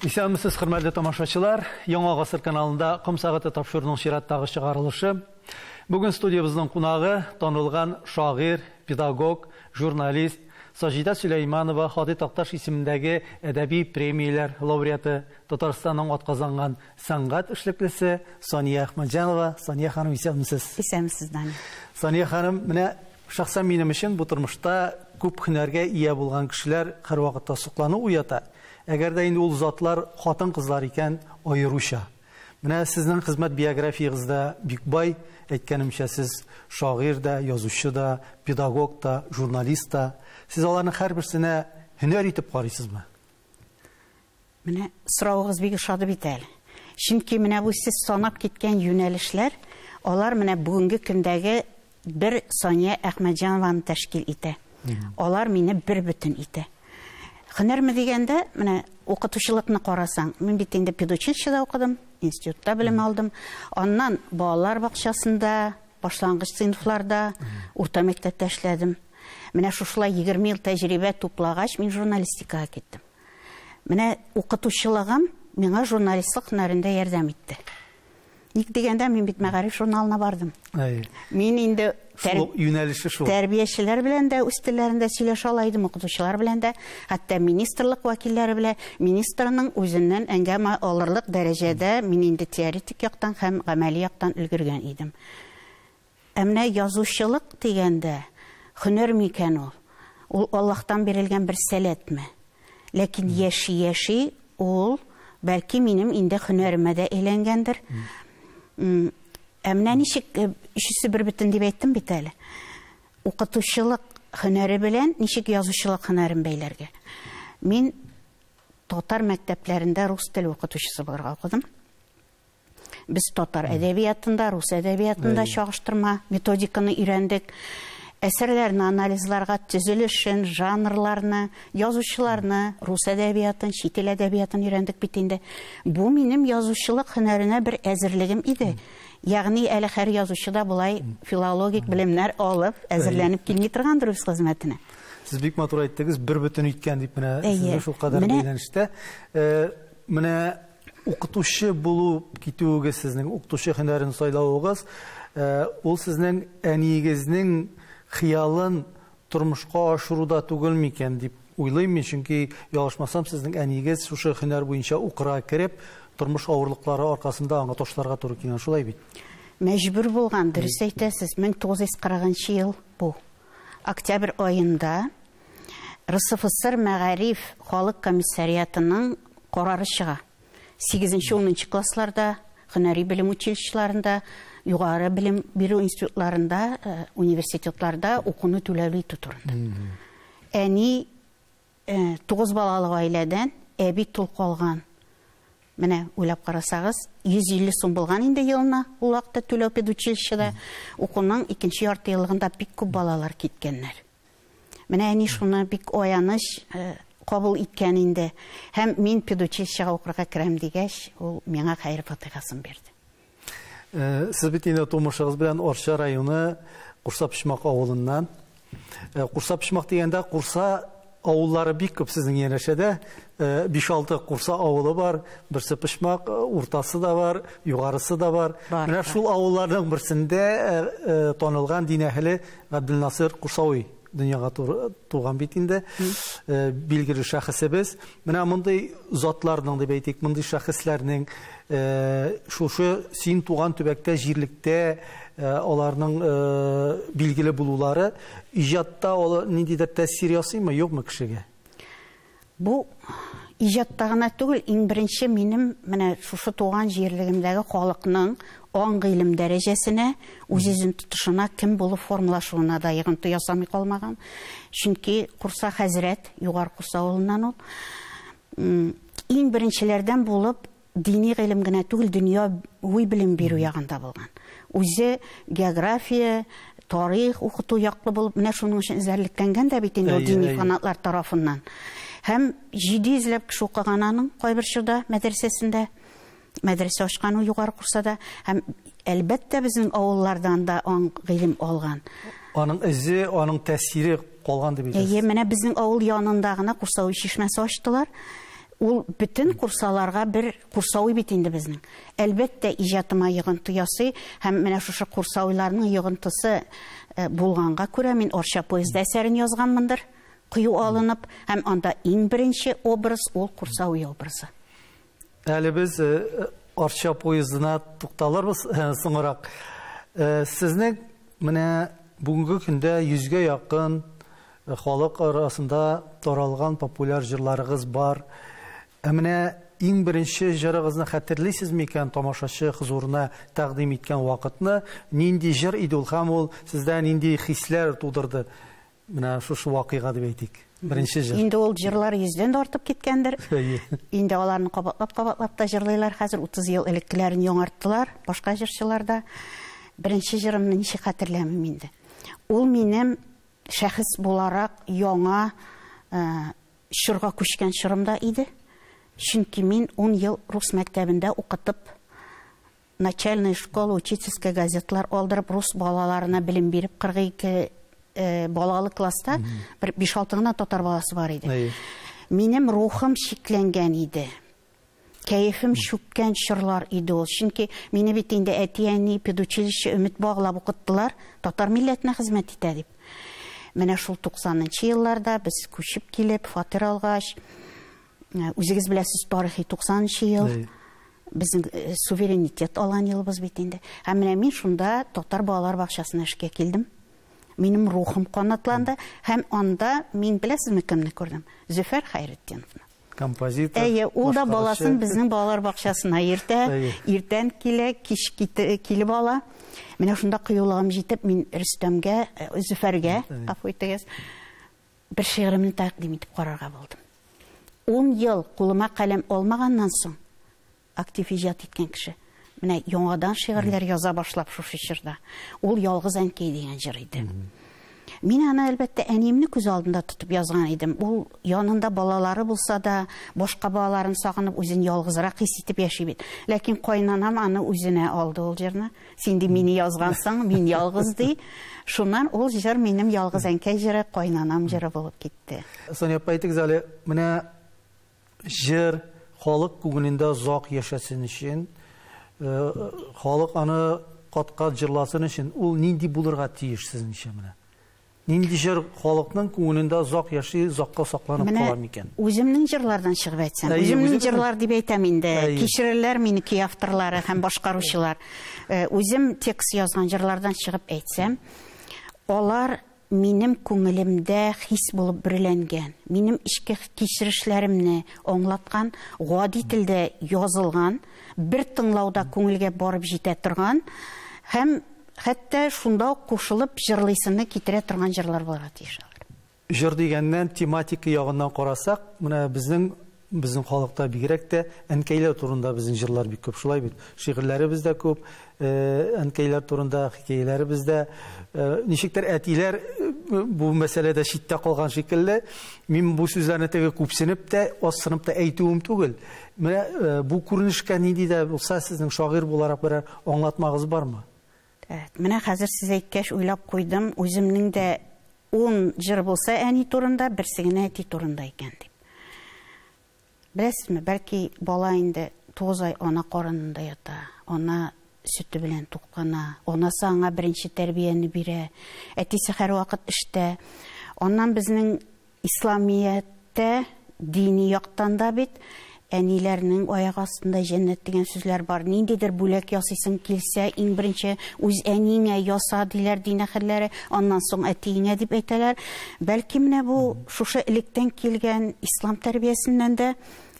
Исәнмесез, хөрмәтле тамашачылар. Яңа гасыр каналында Ком сәгате тапшыруының чираттагы чыгарылышы. Бүген студиябезнең кунагы танылган шагыйрь, педагог, журналист Саҗидә Сөләйманова, Һади Такташ исемендәге әдәби премияләр лауреаты, Татарстанның атказанган сәнгать эшлеклесе Сания Әхмәтҗанова. Сания ханым, исәнмесез. Исәнмесез, Данил. Сания ханым, менә шәхсән минем өчен бу тормышта күп һөнәргә ия булган кешеләр һәрвакытта соклану уята. Әгәр дә инде ул затлар хатын-кызлар икән, аеруча. Менә сезнең хезмәт биографиягез дә бик бай. Әйткәнемчә, сез шагыйрь дә, язучы да, педагог та, журналист та. Сез аларның һәрберсенә һөнәр итеп карыйсызмы? Менә соравыгыз бик ошады бит әле. Чөнки менә бу сез санап киткән юнәлешләр, алар менә бүгенге көндәге бер Сания Әхмәтҗанованы тәшкил итә. Алар мине бер бөтен итә. Һөнәрме дигәндә, менә укытучылыкны карасаң, мин бит инде педучилищеда укыдым, институтта белем алдым. Аннан балалар бакчасында, башлангыч сыйныфларда, урта мәктәптә эшләдем. Менә шушылай 20 ел тәҗрибә туплагач, мин журналистикага киттем. Менә укытучылыгым миңа журналистлык һөнәрендә ярдәм итте. Ник дигәндә, мин бит Мәгариф журналына бардым. Әйе. Мин инде Шул юнәлеше шул. Тәрбиячеләр белән дә үз телләрендә сөйләшә ала идем, укытучылар белән дә, хәтта министрлык вәкилләре белән, министрның үзеннән әңгәмә алырлык дәрәҗәдә мин инде теоретик яктан һәм гамәли яктан өлгергән идем. Ә менә язучылык дигәндә, һөнәр микән ул? Ул Аллаһтан бирелгән бер сәләтме? Ләкин яши-яши ул бәлки минем инде һөнәремә дә әйләнгәндер. Ә менә ничек өчесе бер бөтен дип әйттем бит әле. Укытучылык һөнәре белән ничек язучылык һөнәрен бәйләргә? Мин татар мәктәпләрендә рус теле укытучысы булырга укыдым. Без татар әдәбиятында, рус әдәбиятында чагыштырма методиканы өйрәндек. Әсәрләрне анализларга, төзелешен, жанрларны, язучыларны, рус әдәбиятын, чит ил әдәбиятын өйрәндек бит инде. Бу минем язучылык һөнәренә бер әзерлегем иде. Ягъни әле һәр язучы да болай филологик белемнәр алып, әзерләнеп килми торгандыр үз хезмәтенә. Сез бик матур әйттегез, бер бөтен иткән дип, менә сезнең шул кадәр бәйләнештә. Менә укытучы булу китүегез, сезнең укытучы һөнәрен сайлавыгыз, ул сезнең әниегезнең хыялын тормышка ашыруда түгел микән дип уйлыйм мин, чөнки ялгышмасам, сезнең әниегез шушы һөнәр буенча укырга кереп, тормыш авырлыклары аркасында аңа ташларга туры килгән, шулай бит? Мәҗбүр булган, дөрес әйтәсез, 1940 ел бу. Октябрь аенда РСФСР Мәгариф халык комиссариатының карары чыга. 8-10 классларда, һөнәри белем училищеларында, югары белем бирү институтларында, университетларда укуны түләүле итү турында. Әни 9 балалы гаиләдән әби тол калган. Менә уйлап карасагыз, 150 сум булган инде елына ул вакытта түләү педучилищеда. Укуның икенче ярты еллыгында бик күп балалар киткәннәр. Менә әни шуны бик аяныч кабул иткән инде. Һәм мин педучилищега укырга керәм дигәч, ул миңа хәер фатихасын бирде. Сез бит инде тумышыгыз белән Арча районы Курса Почмак авылыннан. Курса Почмак дигәндә Курса авыллары бик күп сезнең янәшәдә. 5-6 Курса авылы бар, берсе Почмак, уртасы да бар, югарысы да бар. Менә шул авылларның берсендә танылган дин әһеле Габделнасыр Курсави дөньяга туган бит инде, билгеле шәхесебез. Менә мондый затларның дип әйтик, мондый шәхесләрнең шушы син туган төбәктә, җирлектә аларның билгеле булулары иҗатта ул ниндидер тәэсир ясыймы, юкмы кешегә? Бу иҗатта гына түгел, иң беренче минем менә шушы туган җирлегемдәге халыкның аң гыйлем дәрәҗәсенә, үз-үзен тотышына, кем булып формалашуына да йогынты ясамый калмаган. Чөнки Курса хәзрәт, Югары Курса авылыннан ул, иң беренчеләрдән булып дини гыйлем генә түгел, дөньяви белем бирү ягында булган. Үзе география, тарих укыту яклы булып, менә шуның өчен эзәрлекләнгән дә бит инде ул дини фанатлар тарафыннан. Һәм 700 ләп кеше укыган аның кайбер чорда мәдрәсәсендә, мәдрәсә ачкан ул Югары Курсада, һәм әлбәттә безнең авыллардан да аң гыйлем алган. Аның эзе, аның тәэсире калган дип әйтәсез. Әйе, менә безнең авыл янында гына Курсави чишмәсе ачтылар. Ул бөтен курсаларга бер курсавый бит инде безнең. Әлбәттә, иҗатыма йогынты ясый һәм менә шушы курсавыйларның йогынтысы булганга күрә мин Арча поезды әсәрен язганмындыр, кыю алынып, һәм анда иң беренче образ ул курсавый образы. Әле без Арча поездына тукталырбыз соңрак. Сезнең менә бүгенге көндә 100гә якын халык арасында таралган популяр җырларыгыз бар. Ә менә иң беренче җырыгызны хәтерлисез микән, тамашачы хозурына тәкъдим иткән вакытны, нинди җыр иде ул һәм ул сездә нинди хисләр тудырды? Менә шушы вакыйга дип әйтик. Беренче җыр. Инде ул җырлар 100дән дә артып киткәндер. Инде аларны кабатлап-кабатлап та җырлыйлар. Хәзер 30 ел элеккеләрен яңарттылар, башка җырчылар да. Беренче җырымны ничек хәтерләмим инде. Ул минем шәхес буларак яңа чорга күчкән чорымда иде. Чөнки мин 10 ел рус мәктәбендә укытып, начальная школа, учительская газетлар алдырып, рус балаларына белем биреп, 42 балалы класста бер 5-6 гына татар баласы бар иде. Минем рухым чикләнгән иде. Кәефем чүккән чорлар иде ул. Чөнки мине бит инде әти-әни педучилище өмет баглап укыттылар, татар милләтенә хезмәт итә дип. Менә шул 90нчы елларда без күчеп килеп, фатир алгач, үзегез беләсез, тарихи 90нчы ел. Безнең суверенитет алган елыбыз бит инде. Һәм менә мин шунда татар балалар бакчасына эшкә килдем. Минем рухым канатланды һәм анда мин беләсезме кемне күрдем? Зөфәр Хәйретдиновны. Композитор. Әйе, ул да баласын безнең балалар бакчасына йөртә, иртән килә, кич килеп ала. Менә шунда кыюлыгым җитеп, мин Рөстәмгә, Зөфәргә, гафу итегез, бер шигыремне тәкъдим итеп карарга булдым. 10 ел кулыма каләм алмаганнан соң актив иҗат иткән кеше. Менә яңадан шигырьләр яза башлап шушы чорда. Ул Ялгыз әнкәй дигән җыр иде. Мин аны әлбәттә әниемне күз алдында тотып язган идем. Ул янында балалары булса да, башка балаларын сагынып үзен ялгызрак хис итеп яши бит. Ләкин кайнанам аны үзенә алды ул җырны. Син ди мине язгансың, мин ялгыз ди. Шуннан ул җыр минем Ялгыз әнкәй җыры, кайнанам җыры булып китте. Сания апа, әйтегез әле, менә җыр халык күңелендә озак яшәсен өчен, халык аны кат-кат җырласын өчен ул нинди булырга тиеш сезнеңчә менә? Нинди җыр халыкның күңелендә озак яши, озакка сакланып кала микән? Үземнең җырлардан чыгып әйтсәм, үземнең җырлар дип әйтәм инде. Кичерерләр мине көй авторлары һәм башкаручылар. Үзем текст язган җырлардан чыгып әйтсәм, алар минем күңелемдә хис булып бөреләнгән, минем эчке кичерешләремне аңлаткан, гади телдә язылган, бер тыңлауда күңелгә барып җитә торган һәм хәтта шунда ук кушылып җырлыйсыны китерә торган җырлар булырга тиеш алар. Җыр дигәннән тематика ягыннан карасак, менә безнең халыкта бигрәк тә әнкәйләр турында безнең җырлар бик күп, шулай бит. Шигырьләребез дә күп, әнкәйләр турында хикәяләребез дә, ничектер әтиләр бу мәсьәләдә читтә калган шикелле. Мин бу сүзләрне теге күпсенеп тә, азсынып та әйтүем түгел. Менә бу күренешкә нинди дә булса сезнең шагыйрь буларак берәр аңлатмагыз бармы? Менә хәзер сез әйткәч уйлап куйдым, үземнең дә 10 җыр булса әни турында, берсе генә әти турында икән дип. Беләсезме, бәлки бала инде 9 ай ана карынында ята, ана сөте белән туклана, анасы аңа беренче тәрбияне бирә, әтисе һәрвакыт эштә. Аннан безнең исламияттә дини яктан да бит әниләрнең аяк астында җәннәт дигән сүзләр бар. Ниндидер бүләк ясыйсың килсә, иң беренче үз әниеңә яса диләр дин әһелләре, аннан соң әтиеңә дип әйтәләр. Бәлки менә бу шушы электән килгән ислам тәрбиясеннән дә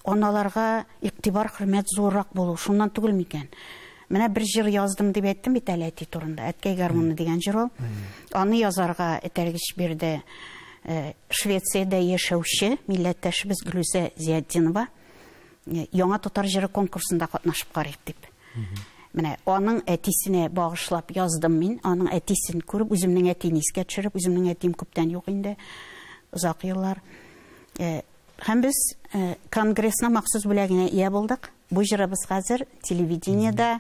аналарга игътибар, хөрмәт зуррак булу шуннан түгел микән? Менә бер җыр яздым дип әйттем бит әле әти турында. Әткәй гармуны дигән җыр ул. Аны язарга этәргеч бирде Швециядә яшәүче милләттәшебез Гөлүсә Зиятдинова. Яңа татар җыры конкурсында катнашып карыйк дип. Менә аның әтисенә багышлап яздым мин. Аның әтисен күреп, үземнең әтине искә төшереп, үземнең әтием күптән юк инде, озак еллар. Һәм без конгрессның махсус бүләгенә ия булдык. Бу җырыбыз хәзер телевидениедә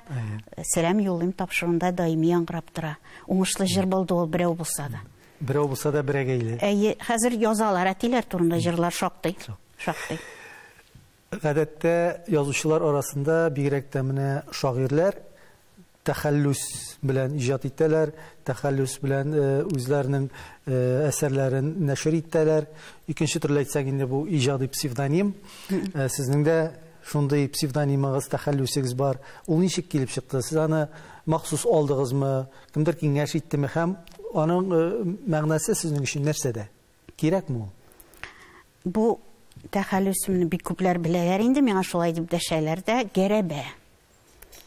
Сәлам юлым тапшыруында даими яңгырап тора. Уңышлы җыр булды ул, берәү булса да. Берәү булса да берәгәйле. Әйе, хәзер язалар әтиләр турында җырлар шактый. Шактый. Гадәттә язучылар арасында бигрәк тә менә шагыйрьләр тәхәллүс белән иҗат итәләр, тәхәллүс белән үзләренең әсәрләрен нәшер итәләр. Икенче төрле әйтсәк инде бу иҗади псевдоним. Сезнең дә шундый псевдонимыгыз, тәхәллүсегез бар. Ул ничек килеп чыкты? Сез аны махсус алдыгызмы? Кемдер киңәш иттеме? Һәм аның мәгънәсе сезнең өчен нәрсәдә? Кирәкме ул? Бу тәхәллүсемне бик күпләр беләләр инде, миңа шулай дип дәшәләр дә, гәрәбә.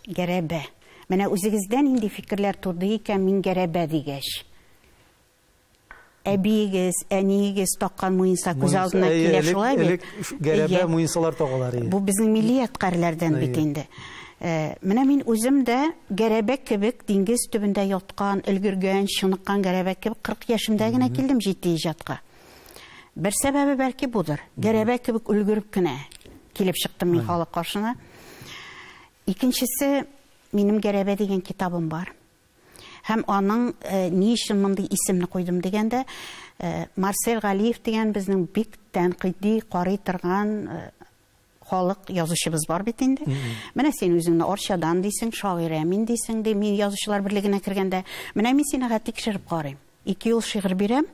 Гәрәбә. Менә үзегездә нинди фикерләр туды икән мин гәрәбә дигәч? Әбиегез, әниегез таккан муенса күз алдына килә шулай бит? Элек гәрәбә муенсалар тагалар иде. Бу безнең милли ядкарьләрдән бит инде. Менә мин үзем дә гәрәбә кебек диңгез төбендә яткан, өлгергән, чыныккан гәрәбә кебек 40 яшемдә генә килдем җитди иҗатка. Бер сәбәбе бәлки будыр. Гәрәбә кебек өлгереп кенә килеп чыктым мин халык каршына. Икенчесе, минем Гәрәбә дигән китабым бар. Һәм аның ни өчен мондый исемне куйдым дигәндә, Марсель Галиев дигән безнең бик тәнкыйди карый торган халык язучыбыз бар бит инде. Менә син үзеңне Арчадан дисең, шагыйрә мин дисең, ди, мин язучылар берлегенә кергәндә, менә мин сине хәтта тикшереп карыйм. 2 юл шигырь бирәм.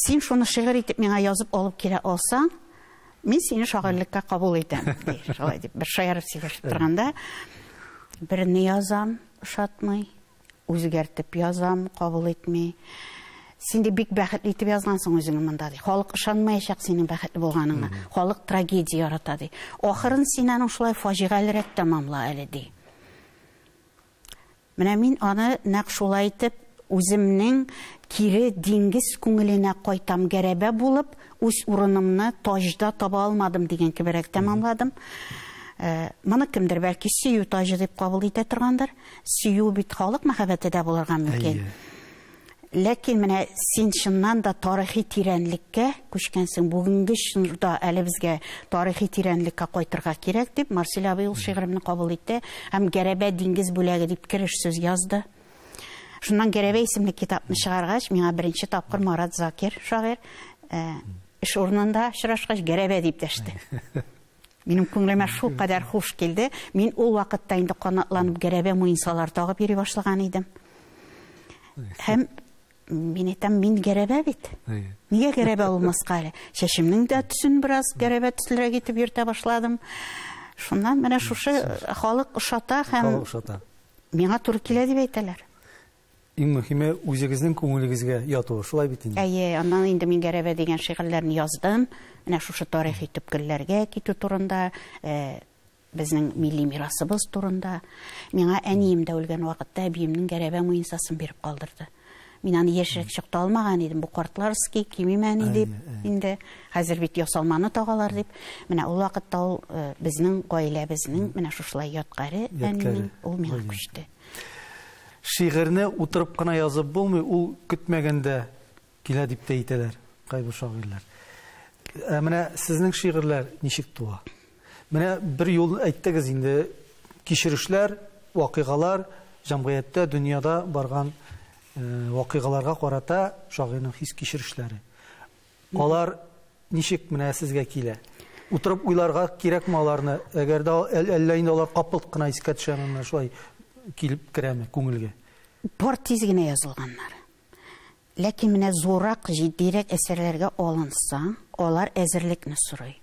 Син шуны шигырь итеп миңа язып алып килә алсаң, мин сине шагыйрьлеккә кабул итәм, ди. Шулай дип бер шаярып сөйләшеп торганда, берне язам, ошатмый, үзгәртеп язам, кабул итми. Син дә бик бәхетле итеп язгансың үзеңне монда, ди. Халык ышанмаячак синең бәхетле булганыңа. Халык трагедия ярата, ди. Ахырын син аның шулай фаҗигалерәк тәмамла әле, ди. Менә мин аны нәкъ шулай итеп үземнең кире диңгез күңеленә кайтам гәрәбә булып, үз урынымны таҗда таба алмадым дигән кеберәк тәмамладым. Моны кемдер бәлки сөю таҗы дип кабул итә торгандыр. Сөю бит халык мәхәббәте дә булырга мөмкин. Ләкин менә син чыннан да тарихи тирәнлеккә күчкәнсең. Бүгенге чорда әле безгә тарихи тирәнлеккә кайтырга кирәк дип Марсель абый ул шигыремне кабул итте һәм Гәрәбә диңгез бүләге дип кереш сүз язды. Шуннан Гәрәбә исемле китапны чыгаргач, миңа беренче тапкыр Марат Закир шагыйрь эш урынында очрашкач Гәрәбә дип дәште. Минем күңелемә шул кадәр хуш килде. Мин ул вакытта инде канатланып гәрәбә муенсалар тагып йөри башлаган идем. Һәм мин әйтәм, мин гәрәбә бит. Нигә гәрәбә булмаска әле? Чәчемнең дә төсен бераз гәрәбә төслерәк итеп йөртә башладым. Шуннан менә шушы халык ошата һәм миңа туры килә дип әйтәләр. Иң мөһиме үзегезнең күңелегезгә ятуы, шулай бит инде. Әйе, аннан инде мин Гәрәбә дигән шигырьләрне яздым. Менә шушы тарихи төпкелләргә китү турында, безнең милли мирасыбыз турында. Миңа әнием дә үлгән вакытта әбиемнең Гәрәбә муенсасын биреп калдырды. Мин аны яшьрәк чакта алмаган идем, бу картларский кимим әни дип инде. Хәзер бит ясалманы тагалар дип. Менә ул вакытта ул безнең гаиләбезнең менә шушылай ядкаре әнинең, ул миңа күчте. Шигырьне утырып кына язып булмый, ул көтмәгәндә килә дип тә әйтәләр кайбер шагыйрьләр. Ә менә сезнең шигырьләр ничек туа? Менә бер юл әйттегез инде, кичерешләр, вакыйгалар, җәмгыятьтә, дөньяда барган вакыйгаларга карата шагыйрьнең хис кичерешләре. Алар ничек менә сезгә килә? Утырып уйларга кирәкме аларны? Әгәр дә әллә инде алар капылт кына искә төшәме, менә шулай килеп керәме күңелгә? Бар тиз генә язылганнар. Ләкин менә зуррак, җитдирәк әсәрләргә алынсаң, алар әзерлекне сорый.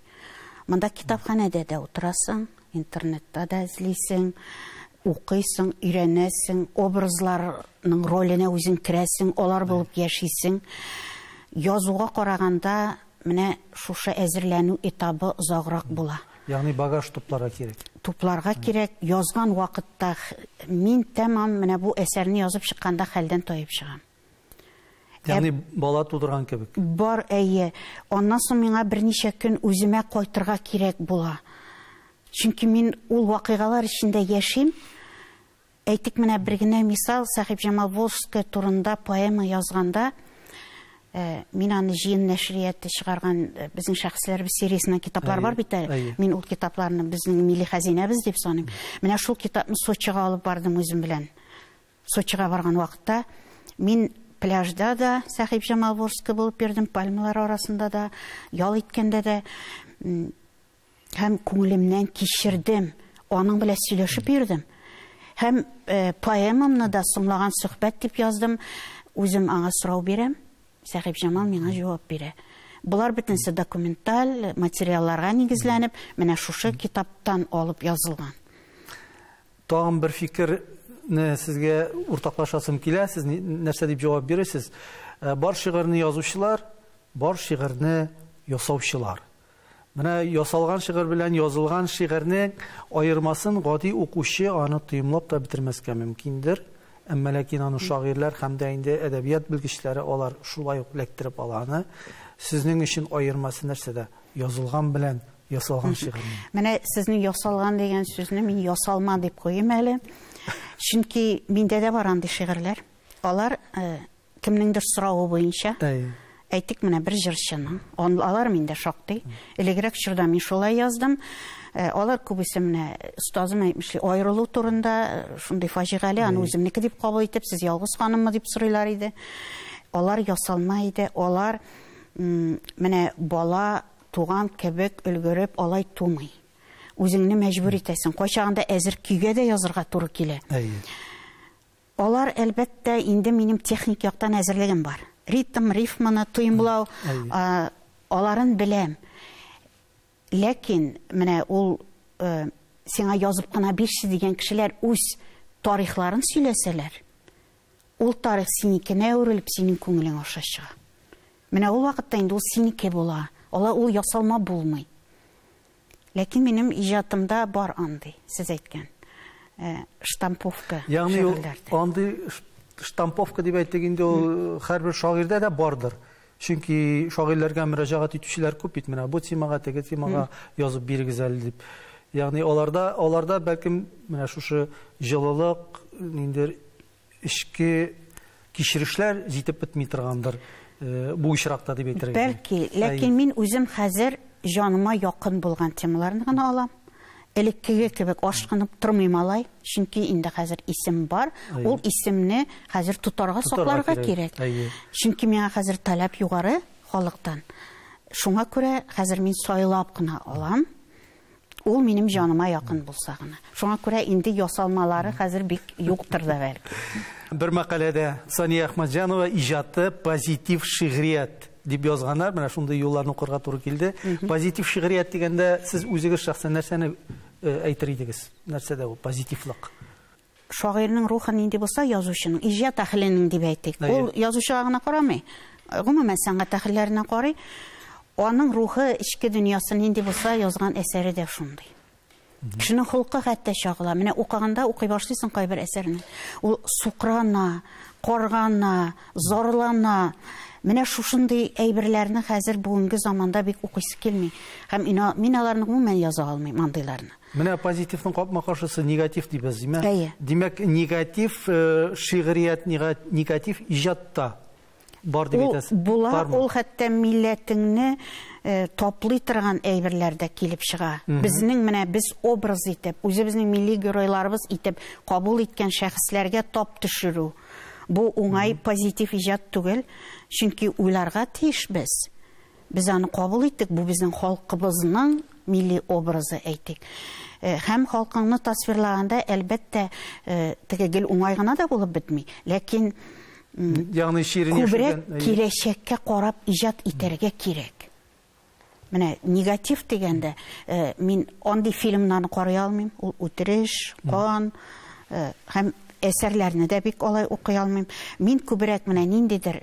Монда китапханәдә дә утырасың, интернетта да эзлисең, укыйсың, өйрәнәсең, образларның роленә үзең керәсең, алар булып яшисең. Язуга караганда менә шушы әзерләнү этабы озаграк була. Ягъни багаж тупларга кирәк. Тупларга кирәк. Язган вакытта мин тәмам менә бу әсәрне язып чыкканда хәлдән таеп чыгам. Ягъни бала тудырган кебек. Бар, әйе. Аннан соң миңа берничә көн үземә кайтырга кирәк була. Чөнки мин ул вакыйгалар эчендә яшим. Әйтик, менә бер генә мисал, Сәхибҗамал Волжская турында поэма язганда, мин аны Җыен нәшрияты чыгарган безнең шәхесләребез сериясеннән китаплар бар бит әле. Мин ул китапларны безнең милли хәзинәбез дип саныйм. Менә шул китапны Сочига алып бардым үзем белән. Сочига барган вакытта мин пляжда да Сәхибҗамал Волжская булып йөрдем, пальмалар арасында да, ял иткәндә дә. Һәм күңелемнән кичердем, аның белән сөйләшеп йөрдем. Һәм поэмамны да «Соңлаган сөхбәт» дип яздым. Үзем аңа сорау бирәм, Сәхибҗамал миңа җавап бирә. Болар бөтенесе документаль материалларга нигезләнеп, менә шушы китаптан алып язылган. Тагын бер фикерне сезгә уртаклашасым килә, сез нәрсә дип җавап бирерсез? Бар шигырьне язучылар, бар шигырьне ясаучылар. Менә ясалган шигырь белән язылган шигырьнең аермасын гади укучы аны тоемлап та бетермәскә мөмкиндер. Әмма ләкин аны шагыйрьләр һәм дә инде әдәбият белгечләре алар шулай ук эләктереп ала аны. Сезнең өчен аермасы нәрсәдә? Язылган белән ясалган шигырьнең. Менә сезнең ясалган дигән сүзне мин ясалма дип куйым әле. Чөнки миндә дә бар андый шигырьләр. Алар кемнеңдер соравы буенча. Әйтик, менә бер җырчының. Алар миндә шактый. Элегрәк чорда мин шулай яздым. Алар күбесе менә остазым әйтмешли, аерылу турында шундый фаҗигале, аны үземнеке дип кабул итеп, сез ялгыз ханыммы дип сорыйлар иде. Алар ясалма иде. Алар менә бала туган кебек өлгереп алай тумый. Үзеңне мәҗбүр итәсең. Кайчагында әзер көйгә дә язырга туры килә. Алар, әлбәттә, инде минем техник яктан әзерлегем бар. Ритм, рифманы тоемлау, аларын беләм. Ләкин менә ул сиңа язып кына бирче дигән кешеләр үз тарихларын сөйләсәләр, ул тарих синекенә әверелеп, синең күңелең аша чыга. Менә ул вакытта инде ул синеке була. Алай ул ясалма булмый. Ләкин минем иҗатымда бар андый, сез әйткән штамповка. Ягъни андый штамповка дип әйтик инде ул һәрбер шагыйрьдә дә бардыр. Чөнки шагыйрьләргә мөрәҗәгать итүчеләр күп бит, менә бу темага, теге темага язып бирегез әле дип. Ягъни аларда бәлкем менә шушы җылылык, ниндидер эчке кичерешләр җитеп бетми торгандыр бу очракта дип әйтергә. Бәлки, ләкин мин үзем хәзер җаныма якын булган темаларны гына алам. Элеккеге кебек ашкынып тормыйм алай, чөнки инде хәзер исем бар. Ул исемне хәзер тотарга, сакларга кирәк. Чөнки миңа хәзер таләп югары халыктан. Шуңа күрә хәзер мин сайлап кына алам. Ул минем җаныма якын булса гына. Шуңа күрә инде ясалмалары хәзер бик юктыр да бәлки. Бер мәкаләдә Сания Әхмәтҗанова иҗаты позитив шигърият дип язганнар. Менә шундый юлларны укырга туры килде. Позитив шигърият дигәндә сез үзегез шәхсән нәрсәне әйтер идегез? Нәрсәдә ул позитивлык? Шагыйрьнең рухы нинди булса, язучының, иҗат әһеленең дип әйтик. Ул язучыга гына карамый, гомумән сәнгать әһелләренә карый. Аның рухы, эчке дөньясы нинди булса, язган әсәре дә шундый. Кешенең холкы хәтта чагыла. Менә укыганда укый башлыйсың кайбер әсәрне. Ул сукрана, каргана, зарлана. Менә шушындый әйберләрне хәзер бүгенге заманда бик укыйсы килми. Һәм мин аларны гомумән яза алмыйм, андыйларны. Менә позитивның капма-каршысы негатив дибез, димәк. Димәк, негатив шигърият, негатив иҗатта бар дип әйтәсез. Була, ул хәтта милләтеңне таплый торган әйберләр дә килеп чыга. Безнең менә без образ итеп, үзебезнең милли геройларыбыз итеп кабул иткән шәхесләргә тап төшерү. Бу уңай позитив иҗат түгел, чөнки уйларга тиеш без. Без аны кабул иттек, бу безнең халкыбызның милли образы әйтик. Һәм халкыңны тасвирлаганда, әлбәттә, теге гел уңай гына да булып бетми, ләкин күбрәк киләчәккә карап иҗат итәргә кирәк. Менә негатив дигәндә, мин андый фильмнарны карый алмыйм, ул үтереш, кан һәм әсәрләрне дә бик алай укый алмыйм. Мин күбрәк менә ниндидер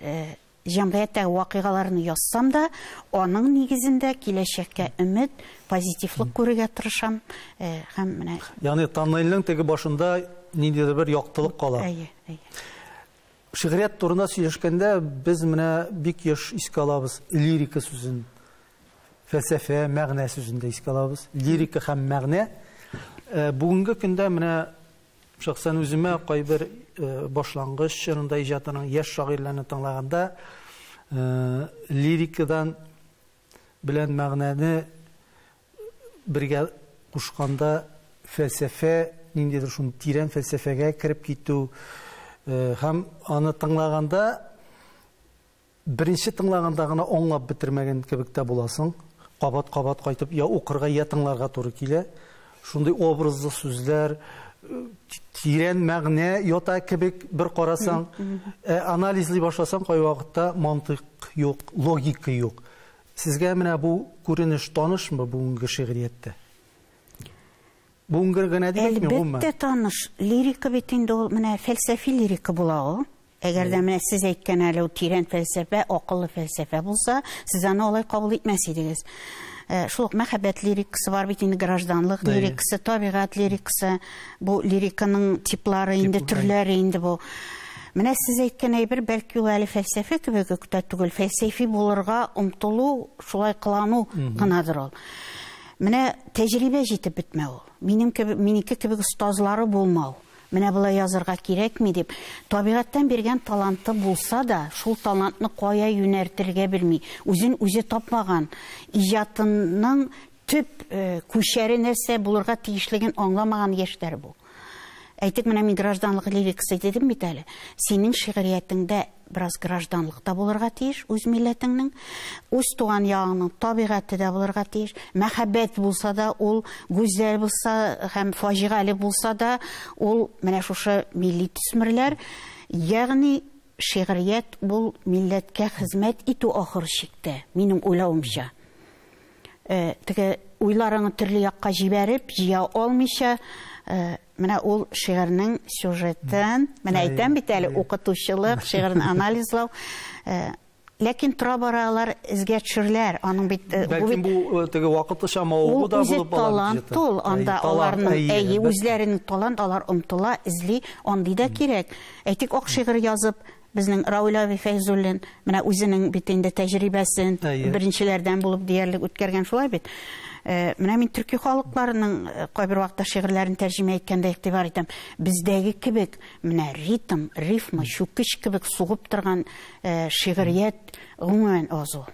җәмгыятьтәге вакыйгаларны язсам да, аның нигезендә киләчәккә өмет, позитивлык күрергә тырышам. Һәм менә Ягъни тоннельнең теге башында ниндидер бер яктылык кала. Әйе, әйе. Шигърият турында сөйләшкәндә без менә бик еш искә алабыз лирика сүзен, фәлсәфә, мәгънә сүзен дә искә алабыз. Лирика һәм мәгънә. Бүгенге көндә менә шәхсән үземә кайбер башлангыч чорында иҗатының яшь шагыйрьләрне тыңлаганда лирикадан белән мәгънәне бергә кушканда фәлсәфә, ниндидер шундый тирән фәлсәфәгә кереп китү һәм аны тыңлаганда беренче тыңлаганда гына аңлап бетермәгән кебек тә буласың. Кабат-кабат кайтып я укырга, я тыңларга туры килә. Шундый образлы сүзләр, тирән мәгънә ята кебек бер карасаң, анализлый башласаң, кайвакытта мантыйк юк, логика юк. Сезгә менә бу күренеш танышмы бүгенге шигърияттә? Бүгенге генә дип әйтмим, гомумән. Әлбәттә таныш. Лирика бит инде ул менә фәлсәфи лирика була ул. Әгәр дә менә сез әйткән әле ул тирән фәлсәфә, акыллы фәлсәфә булса, сез аны алай кабул итмәс идегез. Шул ук мәхәббәт лирикасы бар бит инде, гражданлык лирикасы, табигать лирикасы. Бу лириканың типлары инде, төрләре инде бу. Менә сез әйткән әйбер бәлки ул әле фәлсәфә кебек үк тә түгел, фәлсәфи булырга омтылу, шулай кылану гынадыр ул. Менә тәҗрибә җитеп бетмәү ул. Минем кебек, минеке кебек остазлары булмау. Менә болай язырга кирәкми дип, табигатьтән биргән таланты булса да, шул талантны кая юнәлтергә белми, үзен үзе тапмаган, иҗатының төп күчәре нәрсә булырга тиешлеген аңламаган яшьләр бу. Әйтик, менә мин гражданлык лирикасы дидем бит әле. Синең шигъриятеңдә бераз гражданлык та булырга тиеш, үз милләтеңнең, үз туган ягыңның табигате дә булырга тиеш. Мәхәббәт булса да, ул гүзәл булса һәм фаҗигале булса да, ул менә шушы милли төсмерләр, ягъни шигърият ул милләткә хезмәт итү ахыр чиктә, минем уйлавымча. Теге уйларыңны төрле якка җибәреп, җыя алмыйча, менә ул шигырьнең сюжетын, менә әйтәм бит әле, укытучылык, шигырьне анализлау. Ләкин тора-бара алар эзгә төшерләр. Аның бит, Бәлкем бу теге вакытлыча мавыгу да булып ала. Талант ул, анда аларның, әйе, үзләренең талант, алар омтыла, эзли, андый да кирәк. Әйтик, ак шигырь язып, безнең Равил абый Фәйзуллин менә үзенең бит инде тәҗрибәсен беренчеләрдән булып диярлек үткәргән, шулай бит. Менә мин төрки халыкларының кайбер вакытта шигырьләрен тәрҗемә иткәндә игътибар итәм. Бездәге кебек менә ритм, рифма, чүкеч кебек сугып торган шигърият гомумән аз ул.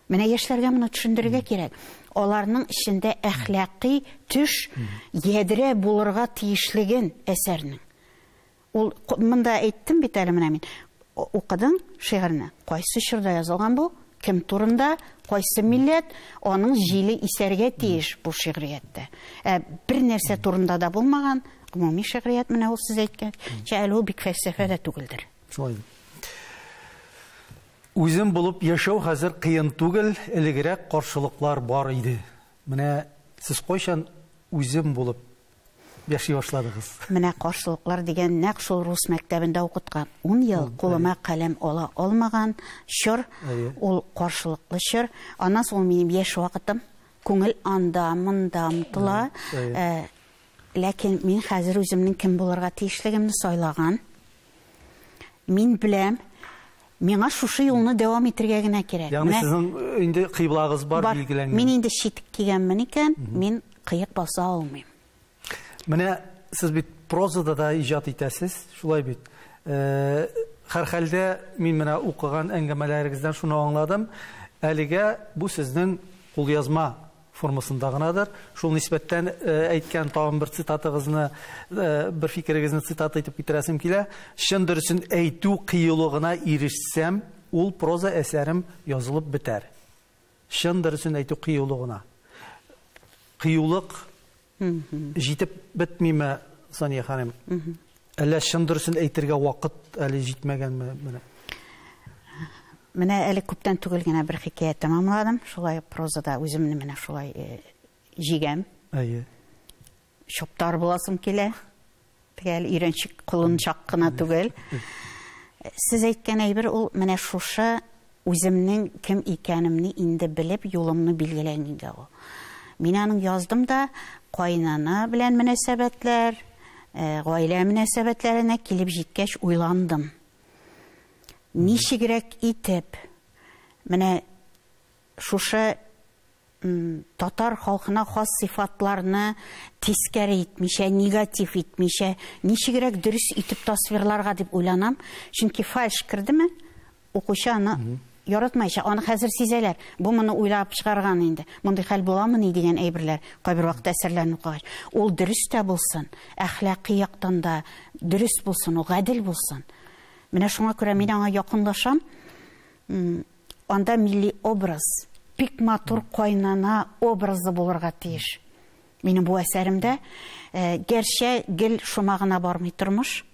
Менә яшьләргә моны төшендерергә кирәк. Аларның эчендә әхлакый төш ядрә булырга тиешлеген әсәрнең. Ул монда әйттем бит әле, менә мин укыдым шигырьне. Кайсы чорда язылган бу? Кем турында? Кайсы милләт? Аның җиле исәргә тиеш бу шигърияттә. Бер нәрсә турында да булмаган гомуми шигърият менә ул сез әйткәнчә, әле ул бик фәлсәфә дә түгелдер. Шулай. Үзем булып яшәү хәзер кыен түгел, элегрәк каршылыклар бар иде. Менә сез кайчан үзем булып яши башладыгыз? Менә каршылыклар дигән нәкъ шул рус мәктәбендә укыткан 10 ел кулыма каләм ала алмаган чор, ул каршылыклы чор. Аннан соң минем яшь вакытым, күңел анда, монда омтыла. Ләкин мин хәзер үземнең кем булырга тиешлегемне сайлаган. Мин беләм, миңа шушы юлны дәвам итәргә генә кирәк. Ягъни сезнең инде кыйблагыз бар, билгеләнгән. Мин инде читек кигәнмен икән, мин кыек баса алмыйм. Менә сез бит прозада да иҗат итәсез, шулай бит. Һәрхәлдә мин менә укыган әңгәмәләрегездән шуны аңладым. Әлегә бу сезнең кулъязма формасында гынадыр. Шул нисбәттән әйткән тагын бер цитатыгызны, бер фикерегезне цитата итеп китерәсем килә. Чын дөресен әйтү кыюлыгына ирешсәм, ул проза әсәрем язылып бетәр. Чын дөресен әйтү кыюлыгына. Кыюлык җитеп бетмиме, Сания ханым? Әллә чын дөресен әйтергә вакыт әле җитмәгәнме менә? Менә әле күптән түгел генә бер хикәя тәмамладым. Шулай прозада үземне менә шулай җигәм. Әйе. Чаптар буласым килә. Теге әле өйрәнчек колынчак кына түгел. Сез әйткән әйбер ул менә шушы үземнең кем икәнемне инде белеп, юлымны билгеләгәнгә ул. Мин аның яздым да, кайнана белән мөнәсәбәтләр, гаилә мөнәсәбәтләренә килеп җиткәч уйландым. Ничегрәк итеп, менә шушы татар халкына хас сыйфатларны тискәре итмичә, негатив итмичә, ничегрәк дөрес итеп тасвирларга дип уйланам. Чөнки фальш кердеме, укучы аны яратмайча, аны хәзер сизәләр. Бу моны уйлап чыгарган инде. Мондый хәл буламы ни дигән әйберләр кайбер вакытта әсәрләрне укыгач. Ул дөрес тә булсын, әхлакый яктан да дөрес булсын, ул гадел булсын. Менә шуңа күрә мин аңа якынлашам. Анда милли образ, Бик матур кайнана образы булырга тиеш. Минем бу әсәремдә, гәрчә гел шома гына бармый тормыш.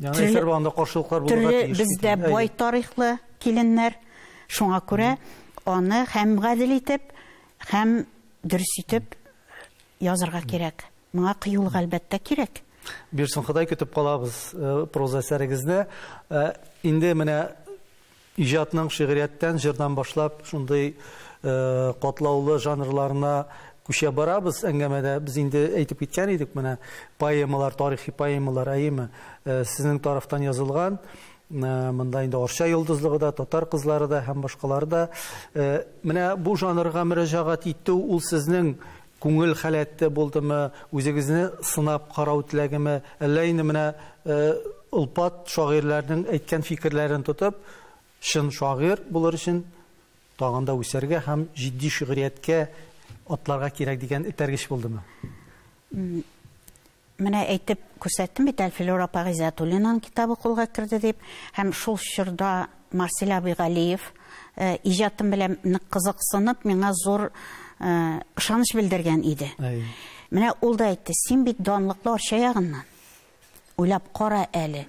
Ягъни әсәр анда каршылыклар булырга тиеш. Бездә бай тарихлы киленнәр, шуңа күрә аны һәм гадел итеп, һәм дөрес итеп язырга кирәк. Моңа кыюлык әлбәттә кирәк. Бирсен Ходай, көтеп калабыз проза әсәрегезне. Инде менә иҗатның шигърияттән, җырдан башлап шундый катлаулы жанрларына күчә барабыз әңгәмәдә. Без инде әйтеп киткән идек, менә поэмалар, тарихи поэмалар, әйеме, сезнең тарафтан язылган. Монда инде Арча йолдызлыгы да, татар кызлары да һәм башкалары да. Менә бу жанрга мөрәҗәгать итү ул сезнең күңел халәте булдымы, үзегезне сынап карау теләгеме, әллә инде менә олпат шагыйрьләрнең әйткән фикерләрен тотып, чын шагыйрь булыр өчен тагын да үсәргә һәм җитди шигърияткә атларга кирәк дигән этәргеч булдымы? Менә әйтеп күрсәттем бит, Әлфилюр апа Гыйззәтуллинаның китабы кулга керде дип, һәм шул чорда Марсель абый Галиев иҗатым белән нык кызыксынып, миңа зур ышаныч белдергән иде. Менә ул да әйтте, син бит данлыклы Арча ягыннан. Уйлап кара әле.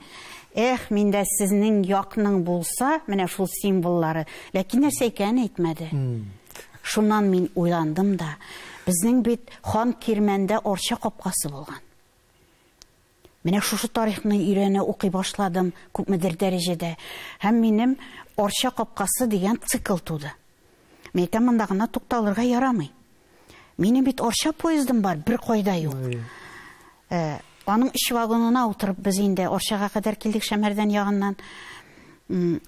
Эх, миндә сезнең якның булса, менә шул символлары. Ләкин нәрсә икәнен әйтмәде. Шуннан мин уйландым да. Безнең бит хан Кирмәндә Арча капкасы булган. Менә шушы тарихны өйрәнә, укый башладым күпмедер дәрәҗәдә. Һәм минем Арча капкасы дигән цикл туды. Мин әйтәм, монда гына тукталырга ярамый. Минем бит Арча поездым бар, бер кайда юк. Аның өч вагонына утырып без инде Арчага кадәр килдек Шәмәрдән ягыннан.